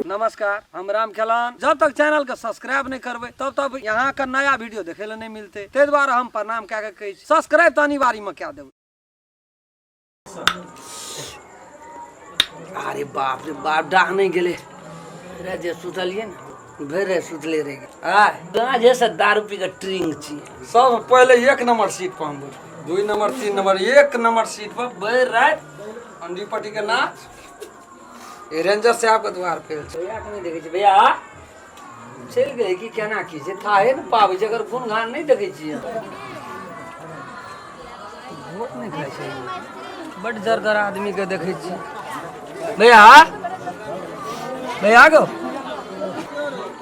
नमस्कार, हम राम खेलान। जब तक चैनल के सब्सक्राइब नहीं करबै तब तक यहाँ के नया वीडियो देखे ले नहीं मिलते, ताहि दुआरे हम प्रणाम कए के कहै छी सब्सक्राइब तऽ अनिवार्य में कए देबै। अरे बाप रे बाप, डाह नहीं गेले रे जे सुतलिए ने भरि राति सुतले रहि गेल। आय साँझे से दारू पी के ट्रिंग छी। सब पहले 1 नंबर सीट पर हम बैठबै, 2 नंबर 3 नंबर 1 नंबर सीट पर भरि राति अंडी पट्टी के नाच ए रेंजर साहब के द्वार पे छै। भैया के नहीं देखै छी, भैया चलि गेलै कि केना की छै थाहे ने पाबै छै, अगर गुणगान नहीं देखै छियै। वोट नहीं खाइ छै, बड जरगर आदमी के देखै छी। भैया भैया गो,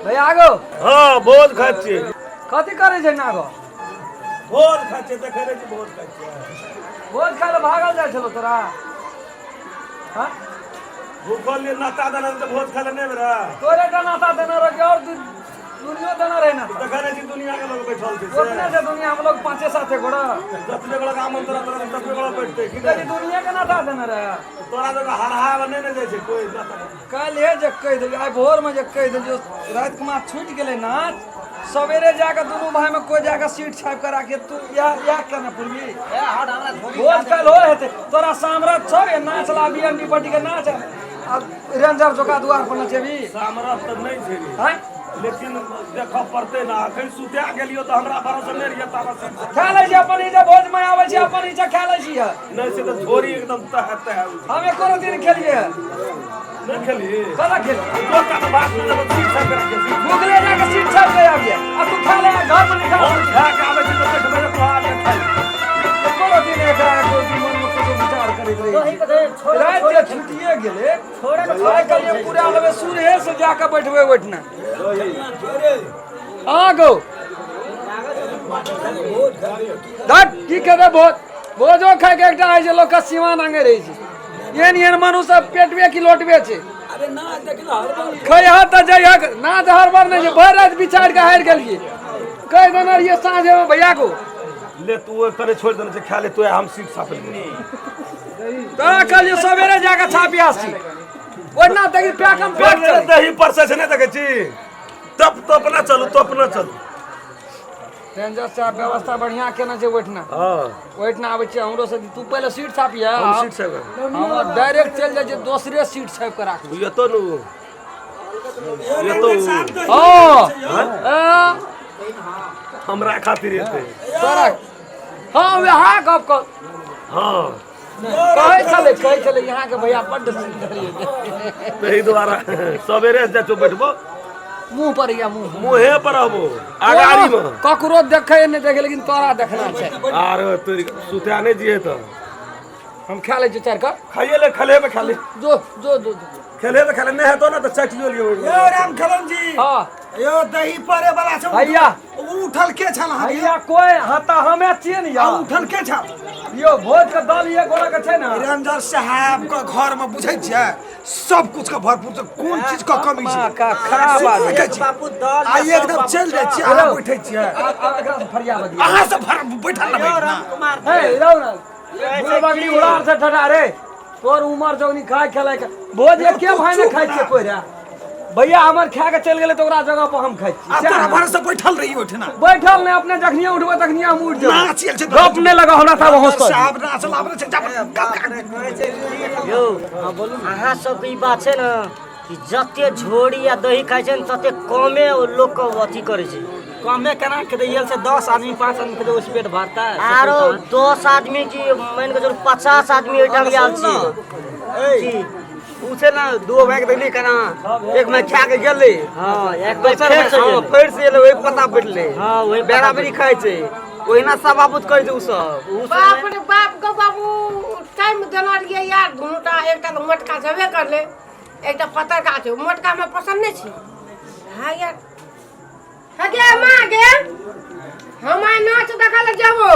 भैया गो। हाँ, भोज खाइ छियै। कथी करै छै ना गो? भोज खाइ छियै, देखै नहि छी भोज खाइ छियै। भोज खाइ लए भागल जाइ छलो तोरा? हाँ? भूखल लिए नाश्ता देने तऽ भोज खाइ लए नहि रहे। तोरे का नाश्ता देने रहे कि और दुनियो देने रहे ना? देखै नहि छी दुनिया के लोग बैठल छै से। ओतने छै दुनिया, हम लोग पाँचे साते गोड़ा। जतने गोड़ा के आमंत्रण रहतै ततने गोड़ा बैठतै कि कहली नहि? दुनिया के नाश्ता देने रहे। तोरा जगह हरहा नहि ने जाइ छै कोई। काल्हि जे कहि देलियै, आइ भोरमे जे कहि देलियै, राति के छूटि गेलै नाच, सवेरे जाके दुनू भाई में कोई जाके सीट छापि के राखिए। तू इएह इएह केना पुरबी? भोज काल्हि हो हेतै, तोरा सामरथ छौ ये नाच लाबी अंडी पट्टी के नाच आ रेंजर चौका दुआर पर नचेबी? सामरथ तऽ नहि छै रे। आँय? लेकिन देखऽ पड़तै ने, अखन सुता गेलियो तऽ हमरा भरोसे नहि रहियै ताबत सीट छापि। खा लै छी अपन इज्जत, भोज में आबै छी अपन इज्जत खा लै छी। नहि से तऽ झोरी एकदम तह तह। हम एको दिन खेलिए नहि खेली? कला खेलिए। तोरा तऽ बात नहि, सीट छापि के राखिए। गूगले जाके सीट छापि के आबिए आ तू खा ले, घर में नहीं खा। हम खा के आबै छी तऽ देखबै जे तोहार के खाइ। एको दिन एकरा एको दिन मन में कुछो विचार करैत रही। राति के छुटिए गेलै, आइ कहलियै पूरा लेबै, सुबहे से जाके बैठबै ओहिठिना। आ गो धट की खेबै भोज? भोजो खाइके एकटा होइ छै लोकके सीमा नांगे रहै छै। एहन एहन मनुष्य सब पेटबे की लोटबे छै। खैहऽ तऽ जइहक नाच हड़बड़ नहि छै। भरि राति बिचारि कऽ हारि गेलियै, कहि देने रहियै साँझेमे भैया को। ले तू तने छोड़ि देने छै, खा ले तू, हम सीट साफ लेबै। तोरा कहलियै सवेरे जाके छापी आसी, ओहिना देखी पैकम पैक चलै। दही परसै छै, नहि देखै छी? तप तो अपना चलू, तो अपना चलू। रेंजर साहब व्यवस्था बढ़िया केने छै ओहिठिना। हाँ। ओहिठिना आबै छियै हमरो से, तू पहिले सीट छापिहे। हम सीट छापि। हम डायरेक्ट चलि जाइ छियै दोसरे सीट छापि कऽ राखबै। एतो नु एतो। हँ हमरा खातिर एते तोरा हँ वएह गप कर। हाँ। कहै छलै यहाँ के भैया बड्ड सुन्दर ये। ताहि दुआरे सवेरे से जाइ छौ बैठबो। मुँह पर या मुँह मुँहे पर रहबो अगाड़ी में। ककरो देखै नहि देखै, लेकिन तोरा देखना छै। आर तोरी सुता नहि दिए तऽ हम खा लै छियै चारि कप। खाइए ले, खेले पे खा ले। जो जो जो जो। खेले पे खा ले, नहि हेतौ ने तऽ चाटियो लियो। यौ राम खेलन जी। हाँ। यौ दही परे वाला छै। भैया। उ उठल के छल अहाँके? भैया कोई हाँ तऽ हमे छियै ने आ यौ। उठल के छल? यौ भोज के दल ये गोरा के छै ने। रेंजर साहब के घर में बुझै छियै सब कुछ के भरपूर छै, कोन चीज के कमी छै? माँ का खराब से आदमी। देखै छी। आ एकदम चलि जाइ छियै अहाँ, बैठै छियै। एकरा से फरिया बदिया। अहाँ सब बैठल रहबै ना। हे रौ ना बुढ़ बगड़ी उड़ार से ठठा रे, तोर उमर जौनी खाय खेलाय के भोज एके भाई ने खाइ छियै कोइ रे। भैया हमर खा के चलि गेलै तऽ ओकरा जगह पर हम खाइ छियै। आ तोरा भरोसे बैठल रही ओहिठिना? बैठल नहि, अपने जखनिये उठबै तखनिये हम उठि जेबै। नाच आयल छै। गप नहि लगाउ हमरा साथ हँसतै। साहब नाच लाबे छै, जा। यौ अहाँ सबके ई बात छै ने कि जते झोरी या दही खाइ छै ने तते कमे लोक के अथी करै छै। कमे केना खेतै? ये से 10 आदमी 5 आदमी खेतै, ओहिसँ पेट भरतै? आरो 10 आदमी की मानि के चलू 50 आदमी ओहिठाम आयल छी। की उ छै ने दू भाई के देखली केना एक में खा के गेलै। हाँ, एक बेर दोसर फेर से हाँ, गेलै। फेर से एलै, ओहि पता बैठलै। हाँ, ओहि पता बेराबरी खाइ छै, ओहिना सब आबुत करै छै उ सब। उ सब बाप रे बाप गो बाबू, टाइम देने रहियै यार। दुनूटा एकटा तऽ मोटका छेबे करलै, एकटा पतरका छै। मोटका हमरा पसन्द नहि छै। हाँ यार, हे गे माँ गे, हम आइ नाच देखै लए जेबो।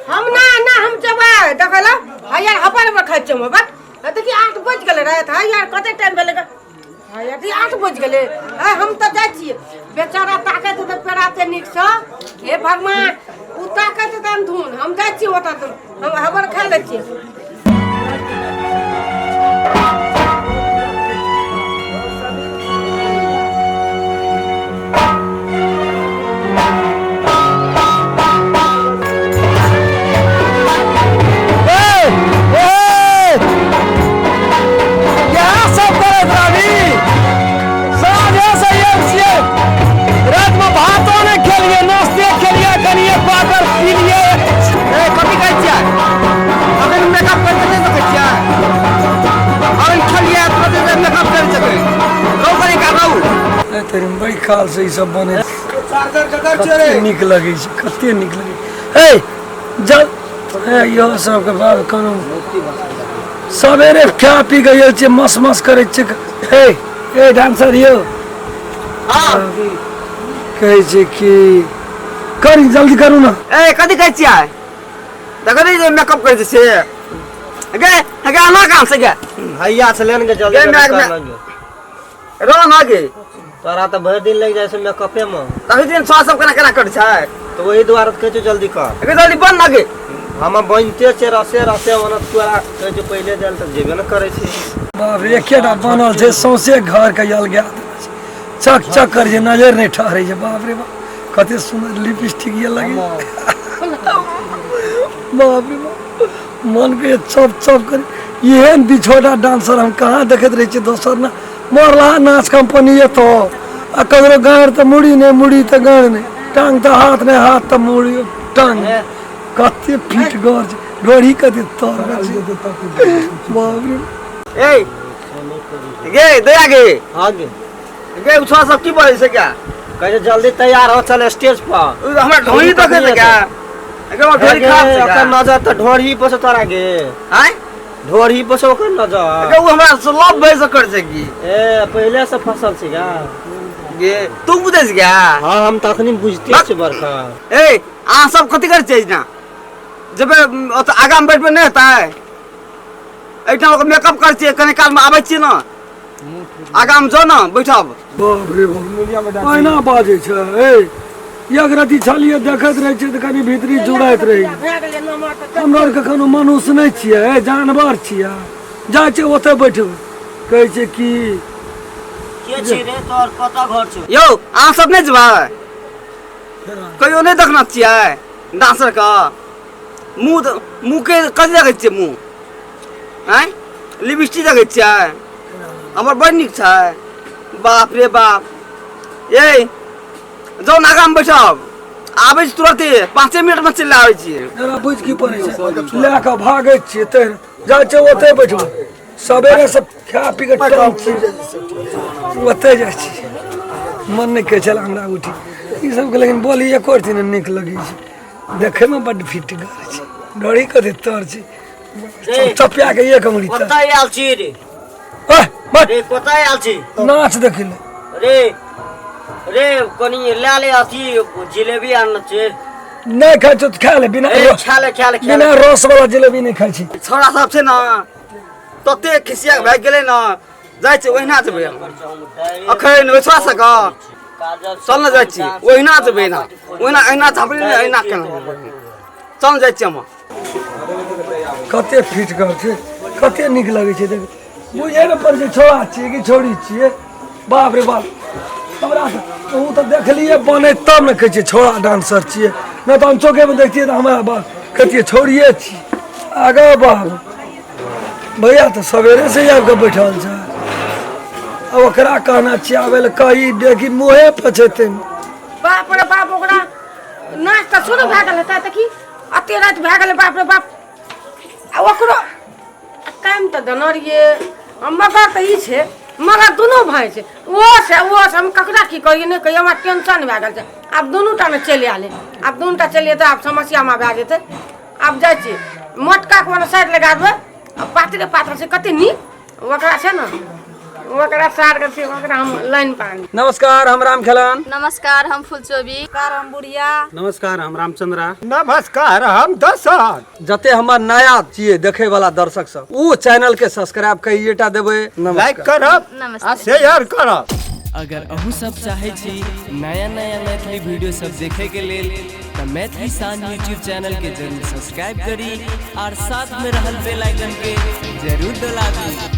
हम ना ना, हम जेबै देखै लए। हाँ यार, हबर हबर खाइ छियै हम। बस देखी 8 बजि गेलै राति। हाँ यार, कते टाइम भेलै गे? हाँ यार, 8 बजि गेलै। आइ हम तऽ जाइ छियै। बेचारा ताकैत हेतै पेड़ाते नीकसँ। हे भगवान, ओ ताकैत हेतै अंधुन। हम जाइ छियै ओतऽ, हम हबर खा लै छियै। काल से ई सब बने। चार्जर ककर छै रे? कते नीक लगै छै, कते नीक लगै छै। हे जल हे इहो सबके बाद कोनो सवेरे खा पी के गेल छियै, मस मस करै छियै। हे हे डांसर यौ, कहै छै कि करी जल्दी करू ना। ए कथी कहै छियै? देखै नहि जे मेकअप करै छै से। गे गे आना काम से गे। हैया से लेन के जल्दी गे, जल्दी मैं- कर मैं- लेंगे। रह ना गे। तोरा तऽ भरि दिन लागि जाइ छै मेकअपे मे। तभी दिन छओ सब केना केना करै छै। तऽ ओहि दुआरे तऽ कहै छियौ जल्दी कर। गे जल्दी बन ना गे। हम बनिते छै रसे रसे, ओना तोरा कहै छियौ पहिले जाइ लए तऽ जेबे ने करै छै। बाप रे, एकेटा बनल छै, सौंसे घर के अलगा देने छै, चक चक करै छै, नजर नहि ठहरै छै। बाप रे बाप, कते सुन्दर लिपस्टिक ये लगे। बाप रे बाप, मन के चप चप करे। एहन बिछोटा डांसर हम कहाँ देखैत रहै छियै दोसर ना। मरला नाच कंपनी एतऽ आ ककरो गाँड़ तऽ मुड़ी नहि, मुड़ी तऽ गाँड़ नहि, टांग तऽ हाथ नहि, हाथ तऽ मुड़ी टांग नहि। कते फिट घर छै, ढोरी कते तर छै। बाप रे। ए गे दया गे। हाँ गे। गे उ छौड़ा सब की बजै छै क्या? कहै छै जल्दी तैयार हो, चल स्टेज पर। उ हमरा ढोरी देखै छै क्या? गे हमरा ढोरी खराब छै ओकर क्या? नजर तऽ ढोरी पर छै तोरा गे। आँय? ढोरी पर छै ओकर नजर। गे उ हमरा से लव भए से करै छै की? ए पहिले से फसल छै गा। गे तू बुझै छै क्या? हाँ हम तऽ अखनी बुझते छियै बड़का। ए अहाँ सब कथी करै छियै एहिठाम? जेबै ओतऽ आगाँमे बैठबै नहि हेतै? एहिठाम ओकर मेकअप करै छियै, कनी कालमे आबै छियै ने, आगाँमे जाउ ने बैठब। बाप रे बाप, एना बाजै छै। ए एक रति छलियै देखैत रहै छियै तऽ कनि भीतरी जुड़ैत रहै। भए गेलै नमहर तऽ। हमरा आरके कोनो मनुष्य नहि छियै, ए, जानवर छियै। जाइ छियै ओतऽ बैठबै, कहै छै कि के छी रे तोहर, कतऽ घर छौ? यौ अहाँ सब नहि जेबै? कहियो नहि देखने छियै डांसरके मुँह? मुँहके कथी देखै छियै मुँह? आँय, लिपस्टिक देखै छियै? हमर बड़ नीक छै। बाप रे बाप। ए जाउ ने आगाँमे बैठब, आबै छी तुरते, 5 मिनटमे चलि आबै छी। एकरा बुझि की पड़ै छै, लए कऽ भागै छियै तै जाइ छियै ओतै बैठबै। सवेरे से खा पी कऽ टंग छियै, ओतै जाइ छियै। मन नहि कहै छल हमरा उठी ई सबके, लेकिन बोली एको रत्ती नहि नीक लगै छै। देखैमे बड्ड फिटगर छै, डोरी कते तर छै, चपिया के एक अंगुली तर। कतऽ आयल छी रे? ओह, बस। रे कतऽ आयल छी? नाच देखै लए। रे रे कनि लए ले, अथी जिलेबी आनने छै। नहि खाइ छौ तऽ खा ले बिना ए, खा ले, खा ले, खा ले। बिना रस वाला जिलेबी नहि खाइ छी। छौड़ा सब छै ने तते खिसिया भए गेलै ने, जाइ छियै ओहिना जेबै हम अखन ओहि छौड़ा सबके। चल ने जाइ छी, ओहिना जेबै, एना ओहिना एहिना झापड़ी ने एहिना केना चल ने जाइ छियै हम। कते फिट घर छै, कते नीक लगै छै देख। बुझे नहि पड़ै छै छौड़ा छियै कि छौड़ी छियै। बाप रे बाप, हमरा तऽ ओ तऽ देखलियै बनै तब ने कहै छियै छौड़ा डांसर छियै, नहि तऽ अनचोकेमे देखतियै तऽ हमरा बाप कहतियै छौड़िए छियै। आगा बाप भैया तऽ सवेरे से आबि कऽ बैठल छै, आ ओकरा कहना छियै आबै लए, कही देखी मुँहे पछेतै। बाप रे बाप, ओकरा नाच तऽ शुरू भए गेल हेतै। देखी अते राति भए गेलै। बाप रे बाप, आ ओकरो टाइम तऽ देने रहियै। मगर तऽ ई छै, मगर दुनू भाय छै, ओहो छै ओहो छै। हम ककरा की कहियै नहि कहियै, हमरा टेंशन भए गेल छै। आब दुनू टा ने चलि आयल, आब दुनू टा चलि जेतै, आब समस्यामे भए जेतै। आब जाइ छी मोटका के ओने साइड लगा देबै, आ पातरे पातर छै कते नीक ओकरा छै ने, ओकरा सार के छै, ओकरा हम लाइन पानी। नमस्कार, हम राम खेलन। नमस्कार, हम फुलचोबी। नमस्कार, हम रामचंद्रा। नमस्कार, हम दशरथ। जते हमर नया छियै देखै वाला दर्शक सब, ओ चैनल के सब्सक्राइब कहिएटा देबै, लाइक करब नमस्ते। आ शेयर करब। अगर अहूँ सब चाहै छी नया नया मैथिली वीडियो सब देखे के लेल तऽ मैथिली शान यूट्यूब चैनल के जरूर सब्सक्राइब करी और साथ में रहल बेल आइकन के जरूर दबा दी।